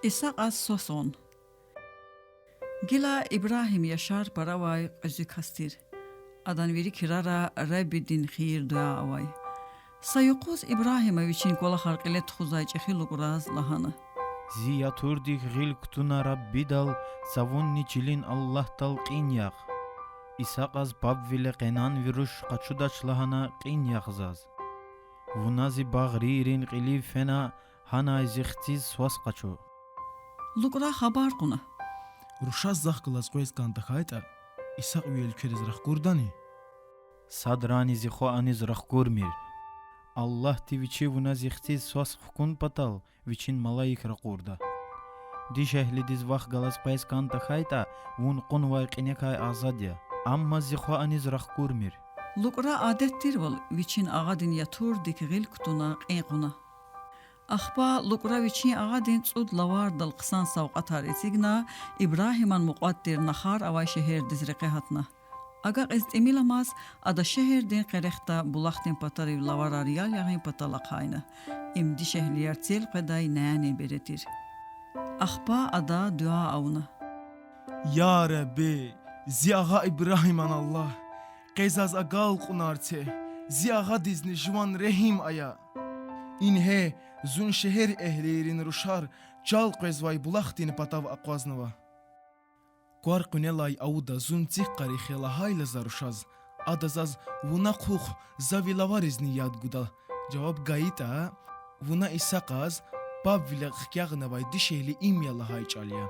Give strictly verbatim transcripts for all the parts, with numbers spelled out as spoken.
Исакьаз свас гъун. Гила Ибрагьим яшар пара авай кьуьзуь кас тир. Адан вири крара Реббидин хийир-дуьа авай. Са юкъуз Ибрагьима вичин кӀвалахар кьиле тухузвай чӀехи лукӀраз лагьана: Зи ятурдик гъил кутуна Реббидал, цавунни чилин Аллагьдал кьин яхъ. Исакьаз пабвиле къенан вируш къачудач лагьана кьин яхъ заз. Вуна зи багърийрин кьилив фена, гьанай зи хциз свас къачу. ЛукӀра хабар кьуна: Рушаз захъ галаз къвез кӀан тахьайтӀа, Исакь ви уьлкведиз рахкурдани? Садрани зи хва аниз рахкурмир. Аллагьди вичи вуна зи хциз свас хкун патал вичин малаик ракъурда. Дишегьлидиз вахъ галаз къвез кӀан тахьайтӀа, вун кьунвай кьиникай азад я. Амма зи хва аниз рахкурмир. ЛукӀра адет тирвал вичин агъадин ятурдик гъил кутуна кьин кьуна. Ахпа лукӀра вичин агъадин цӀуд лавардал хъсан савкьватар эцигна, Ибрагьиман мукьвад тир нахар авай шегьердиз рекье гьатна. Агакьиз тӀимиламаз ада шегьердин къерехда булахдин патарив лаварар ял ягъин патал ахъайна. Им дишегьлияр цел къведай няни бере тир. Ахпа ада дуьа авуна: Я Ребби, зи агъа Ибрагьиман Аллагь, къе заз агалкьунар це, зи агъадизни жуван регьим ая. Ингье, зун шегьерэгьлийрин рушар чал къвезвай булахдин патав акъвазнава. Квар къуьнелай авуда зун цихъ къарихъ я лагьайла за рушаз, ада заз: Вуна хъухъ, за ви лаваризни яд гуда,— жаваб гайитӀа, вуна Исакьаз пабвиле хкягънавай дишегьли им я лагьай чӀал я.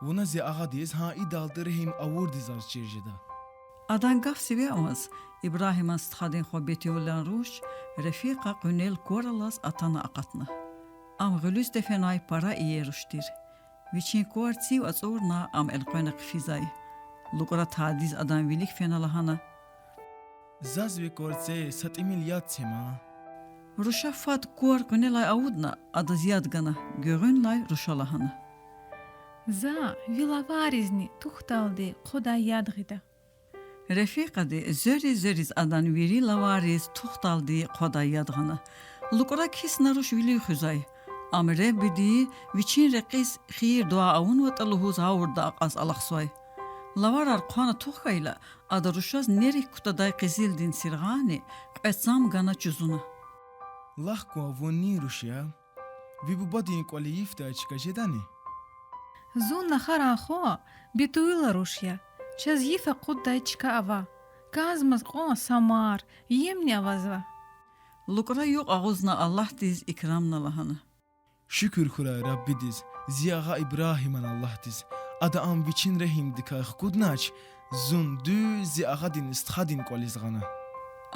Вуна зи агъадиз гьа идалди регьим авурди заз чир жеда. Адан гаф сиве амаз, Ибрагьиман стхадин хва Бетуьлан руш Рефикьа къуьнел квар алаз атана акъатна. Ам гъуьлуьзда фенвай пара иер руш тир. Вичин квар цив ацӀурна, ам элкъвена хъфизвай. ЛукӀра тадиз адан вилик фена лагьана: Заз ви кварцел са тӀимил яд це ман. Руша фад квар къуьнелай авудна, адаз яд гана, гуьгъуьнлай руша лагьана: За ви лаваризни тухдалди хъвадай яд гъида. Рефикьади звери-звери адан вири лавариз тухдалди хъвадай яд гъана. ЛукӀра кисна руш вилив хуьзвай. Ам Реббиди вичин рекьиз хийир-дуьа авунватӀа лугьуз гъавурда акьаз алахъзавай. Лаварар хъвана тух хьайила, ада рушаз нерик кутадай къизилдин сиргъани кьве цам гана чузуна. Лагь кван, вун нин руш я? Ви бубадин кӀвали йифдай чка жедани? Зун нахаран хва Бетуьлан руш я. Чаз йиф акъуддай чка ава. КӀанзамаз кьван самар, емни авазва. ЛукӀра юкь агъузна Аллагьдиз икрамна лагьана: Шукур хьурай Реббидиз, зи агъа Ибрагьиман Аллагьдиз. Ада ам вичин регьимдикай хкуднач, зун дуьз зи агъадин стхадин кӀвализ гъана.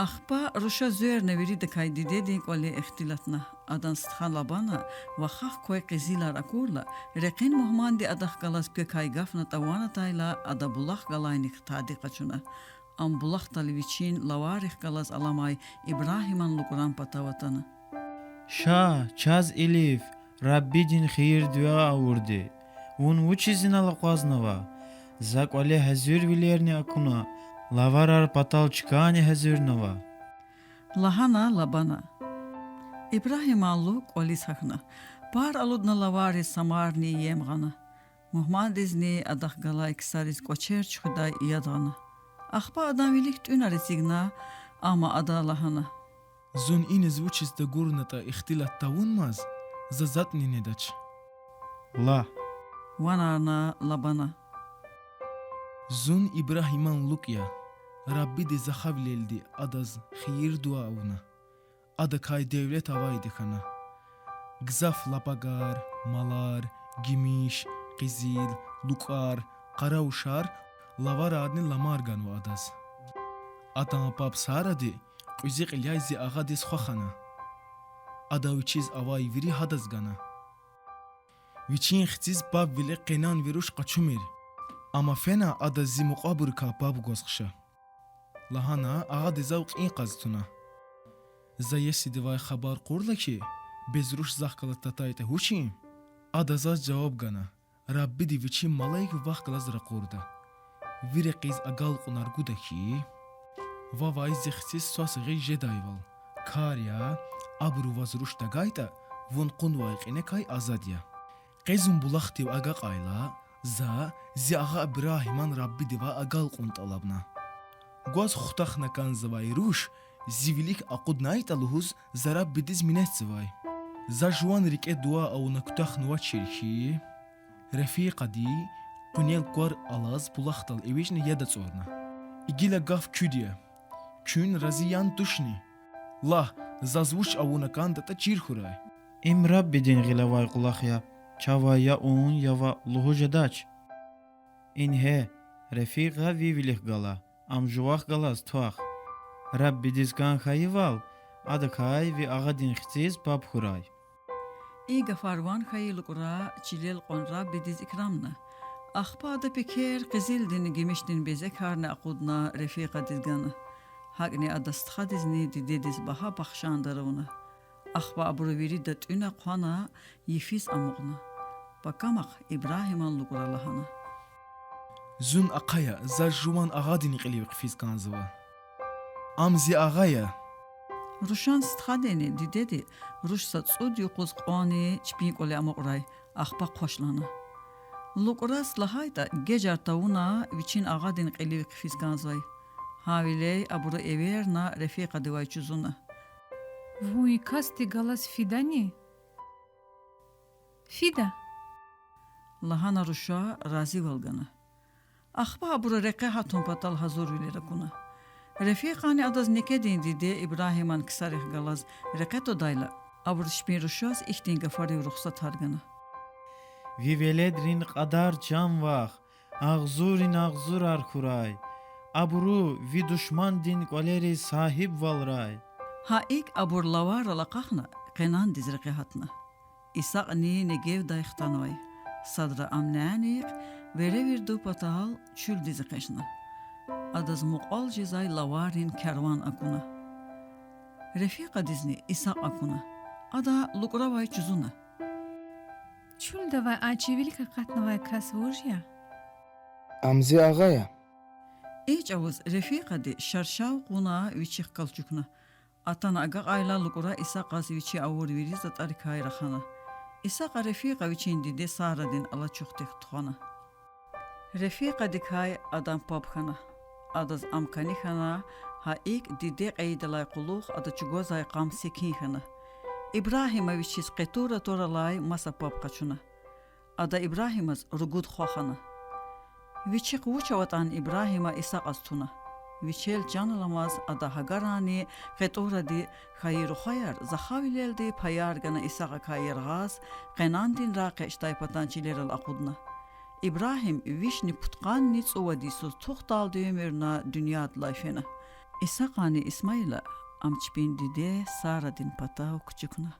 Ахпа руша звери виридакай дидедин кӀвале ихтилатна. Адан стха Лабана вахах квай къизилар акурла, рекьин мугьманди адахъ галаз квекай гаф-натӀа ван атайла, ада булах галайнихъ тади къачуна. Ам булахдал вичин лаваррихъ галаз аламай Ибрагьиман лукӀран патав атана. Ша, чаз илиф, Реббидин хийир-дуьа авурди. Вун вучиз инал акъвазнава? За кӀвале гьазурвилерни акуна, лаварар патал чкани гьазурнава,— лагьана Лабана. Ибрагьиман лукӀ кӀвализ гьахьна. Пар алудна лавариз самарни ем гъана. Мугьмандизни адахъ галай ксариз кӀвачер чуьхуьдай яд гъана. Ахпа адан вилик тӀуьнар эцигна, амма ада лагьана: Зун иниз вучиз тагурнатӀа ихтилат тавунмаз, за затӀни недач. Лагь,— ванарна Лабана. Зун Ибрагьиман лукӀ я. Реббиди за хавилелди адаз хийир-дуьа авуна. Адакай девлет авайди хьана. Гзаф лапагар, малар, гимиш, къизил, лукӀар, къаравушар, лаварарни ламар ганва адаз. Адан паб Саради кьуьзуь кьиляй зи агъадиз хва хана. Ада вичиз авай вири гьадаз гана. Вичин хциз пабвиле къенан вируш къачумир. Амма фена адаз зи мукьвабурукай паб гваз хъша,— лагьана агъади зав кьин кьаз туна. За иесидивай хабар кьурла хьи, бес руш захъ галаз татайтӀа вучин? Ада заз жаваб гана: Реббиди вичин малаик вахъ галаз ракъурда. Ви рекьиз агалкьунар гуда хьи, вавай зи хциз свас гъиз жедайвал. Кар я, абуру ваз руш тагайтӀа, вун кьунвай кьиникай азад я. Къе зун булахдив агакьайла, за зи агъа Ибрагьиман Раббидивай агалкьун тӀалабна. Гваз хутахна кӀанзавай руш зи вилик акъуднайтӀа лугьуз за Раббидиз минетзавай. За жуван рикӀе дуьа авуна куьтягьнавачир хьи, рефикьади къуьнел квар алаз булахдал эвичӀна яд ацӀурна. И гила гаф куьд я. Куьн рази яни тушни? Лагь, заз вуч авуна кӀандатӀа чир хьурай. Им Раббидин гъиле авай кӀвалах я, чавай я ун, я ваъ лугьуз жедач. Ингье, рефикьа ви вилик гала, ам жувахъ галаз твах. Раббидиз кӀан хьайивал, адакай ви агъадин хциз паб хьурай. И гафар ван хьайи ЛукӀра чилел кьван Раббидиз икрамна. Ахпа ада пекер къизилдинни гимишдин безекарни акъудна рефикьадиз гана. ГьакӀни ада стхадизни дидедиз багьа бахшандар авуна. Ахпа абуру вирида тӀуьна-хъвана йифиз амукьна. Пакамахъ Ибрагьиман ЛукӀра лагьана: Зун ахъая, заз жуван агъадин кьилив хъфиз кӀанзава. Ам зи агъа я. Рушан стхадини дидеди руш са цӀуд юкъуз кьванни чпин кӀвале амукьрай, ахпа хъвашлана. ЛукӀраз лагьайтӀа, гежар тавуна вичин агъадин кьилив хъфиз кӀанзавай. Гьавиляй абуру эверна рефикьадивай чузуна. Вун и касди галаз фидани? Фида, лагьана руша разивал гана. Ахпа абуру рекье гьатун патал гьазурвилер акуна. Рефикьани адаз некедин диде Ибрагьиман ксарихъ галаз рекье твадайла, абуру чпин рушаз ихьтин гафарив рухсатар гана: Ви веледрин кьадар чан вах, агъзуррин агъзурар хьурай, абуру ви душмандин кӀвалериз сагьибвалрай. Гьа икӀ абур лаварал акьахна, Къенандиз рекье гьатна. Исакьни Негевдай хтанвай. Садра ам нянихъ веревирдув патал чуьлдиз экъечӀна. Адаз мукьвал жезвай лаваррин кярван акуна. Рефикьадизни Исакь акуна. Ада ЛукӀравай чузуна: Чуьлда авай а чи вилик акъатнавай кас вуж я? Ам зи агъа я. И чӀавуз рефикьади шаршав кьуна вичихъ галчукна. Атана агакьайла, ЛукӀра Исакьаз вичи авур вири затӀарикай рахана. Исакьа рефикьа вичин диде Сарадин алачухдик тухвана. Рефикьадикай адан паб хьана. Адаз ам кӀани хьана, гьа икӀ диде кьейидалай кьулухъ ада чӀугвазвай къам секин хьана. Ибрагьима вичиз Къетура тӀвар алай маса паб къачуна. Ада Ибрагьимаз ругуд хва хьана. Вичихъ вуч аватӀани Ибрагьима Исакьаз туна. Вичел чан аламаз ада Гьагаранни Къетуради хьайи рухваяр захавилелди паяр гана Исакьакай яргъаз, Къенандинра экъечӀдай патан чилерал акъудна. Ибрагьим вишни пудкъанни цӀувад йисуз тухдалди уьмуьрна дуьньядилай фена. Исакьани Исмаила ам чпин диде Сарадин патав кучукна.